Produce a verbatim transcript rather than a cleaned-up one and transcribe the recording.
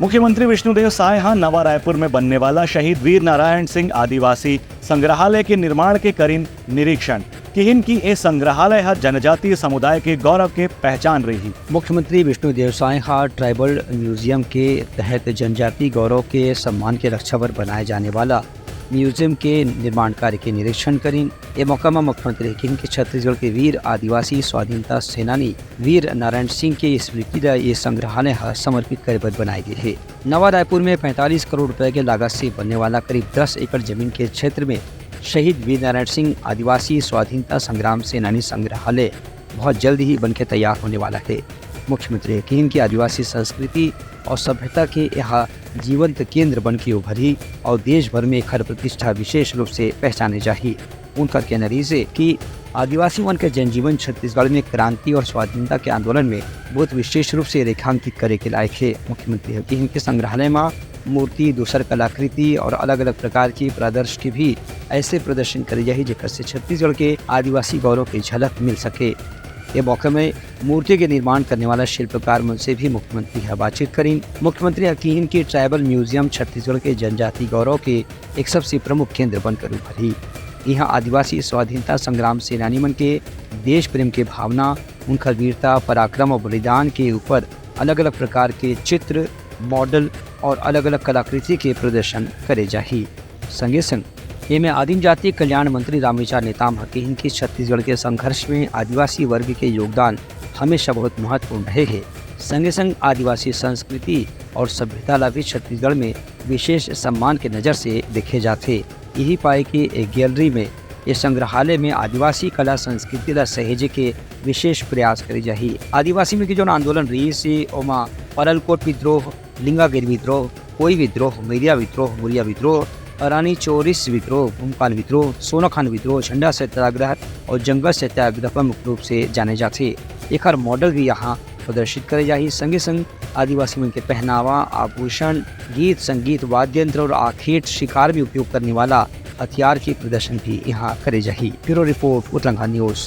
मुख्यमंत्री विष्णुदेव साय ह नवा रायपुर में बनने वाला शहीद वीर नारायण सिंह आदिवासी संग्रहालय के निर्माण के करिन निरीक्षण। किहिन कि ए संग्रहालय ह जनजातीय समुदाय के गौरव के पहचान रही। मुख्यमंत्री विष्णुदेव साय ह ट्राइबल म्यूजियम के तहत जनजातीय गौरव के सम्मान के रक्षा बर बनाए जाने वाला म्यूजियम के निर्माण कार्य के निरीक्षण करिन। ए मौका म मुख्यमंत्री ह किहिन कि छत्तीसगढ़ के वीर आदिवासी स्वाधीनता सेनानी वीर नारायण सिंह के स्मृति ल ये संग्रहालय ह समर्पित करे बर बनाए गे हे। नवा रायपुर में पैंतालीस करोड़ रुपए के लागत से बनने वाला करीब दस एकड़ जमीन के क्षेत्र में शहीद वीर नारायण सिंह आदिवासी स्वाधीनता संग्राम सेनानी संग्रहालय बहुत जल्द ही बनके तैयार होने वाला है। मुख्यमंत्री ह किहिन कि आदिवासी संस्कृति और सभ्यता के यहाँ जीवंत केंद्र बन के उभरही और देश भर में एखर प्रतिष्ठा विशेष रूप से पहचाने जाही। उनकर कहना रहिस हे कि आदिवासी मन के जनजीवन छत्तीसगढ़ में क्रांति और स्वाधीनता के आंदोलन में बहुत विशेष रूप से रेखांकित करे के लायक हे। मुख्यमंत्री ह किहिन कि संग्रहालय म मूर्ति, दूसर कलाकृति और अलग-अलग प्रकार की प्रदर्श के भी ऐसे प्रदर्शन करे जाही, जेकर से छत्तीसगढ़ के आदिवासी गौरव के झलक मिल सके। ये मौके में मूर्ति के निर्माण करने वाला शिल्पकार मन से भी मुख्यमंत्री ह बातचीत करिन। मुख्यमंत्री ह किहिन कि ट्राइबल म्यूजियम छत्तीसगढ़ के जनजाति गौरव के एक सबसे प्रमुख केंद्र बनकर उभरही। यहाँ आदिवासी स्वाधीनता संग्राम सेनानी मन के देश प्रेम के भावना, उनकर वीरता, पराक्रम और बलिदान के ऊपर अलग-अलग प्रकार के चित्र, मॉडल और अलग-अलग कलाकृति के प्रदर्शन करे जाही। संगे संग एमे आदिम जाति कल्याण मंत्री रामविचार नेताम ह किहिन कि छत्तीसगढ़ के संघर्ष में आदिवासी वर्ग के योगदान हमेशा बहुत महत्वपूर्ण रहे हे। संगे संग आदिवासी संस्कृति और सभ्यता ला भी छत्तीसगढ़ में विशेष सम्मान के नजर से देखे जाथे। यही पाए कि ए गैलरी में, ये संग्रहालय में आदिवासी कला संस्कृति ला सहेजे के विशेष प्रयास करे जाही। आदिवासी मन के जौन आंदोलन रहिस हे, ओमा परलकोट विद्रोह, लिंगागिरी विद्रोह, कोई विद्रोह, मैरिया विद्रोह, मुरिया विद्रोह, रानी चोरिस विद्रोह, भूमकाल विद्रोह, सोनाखान विद्रोह, झंडा सत्याग्रह और जंगल सत्याग्रह प्रमुख रूप से जाने जाथे। एखर मॉडल भी यहाँ प्रदर्शित करे जाही। संगे संग आदिवासी मन के पहनावा, आभूषण, गीत, संगीत, वाद्य यंत्र और आखेट शिकार में उपयोग करने वाला हथियार के प्रदर्शन भी यहाँ करे जाही। Bureau report, Uttaranchal news.